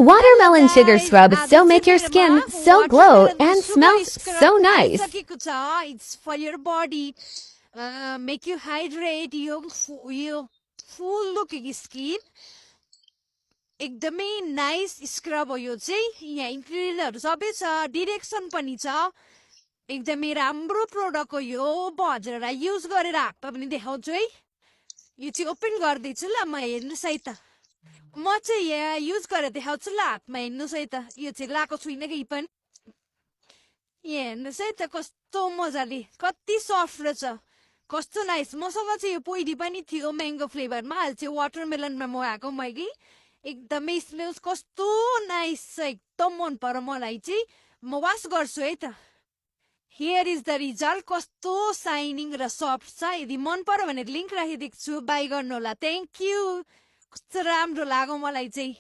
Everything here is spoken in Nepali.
Watermelon sugar scrub so make your skin so glow and smells so nice. It's for your body. Make you hydrate your full looking skin. एकदमै नाइस स्क्रब हो यो चाहिँ यहाँ इन्ग्रेडियन्टहरू सबै छ डिरेक्सन पनि छ एकदमै राम्रो प्रोडक्ट हो यो हजुरहरूलाई युज गरेर हातमा पनि देखाउँछु है यो चाहिँ ओपन गर्दैछु ल म हेर्नुहोस् है त म चाहिँ यहाँ युज गरेर देखाउँछु ल हातमा हेर्नुहोस् है त यो चाहिँ लगाएको छुइनँ कि पनि यहाँ हेर्नुहोस् है त कस्तो मजाले कति सफ्ट रहेछ कस्तो नाइस मसँग चाहिँ यो पहिली पनि थियो म्याङ्गो फ्लेभरमा अहिले चाहिँ वाटरमेलनमा मगाएको मैले एकदमै स्मेल्स कस्तो नाइस छ एकदम मन पर्यो मलाई चाहिँ म वास गर्छु है त हियर इज द रिजल्ट कस्तो साइनिङ र सफ्ट छ यदि मन पर्यो भने लिङ्क राखिदिएको छु बाई गर्नु होला थ्याङ्क यू कस्तो राम्रो लाग्यो मलाई चाहिँ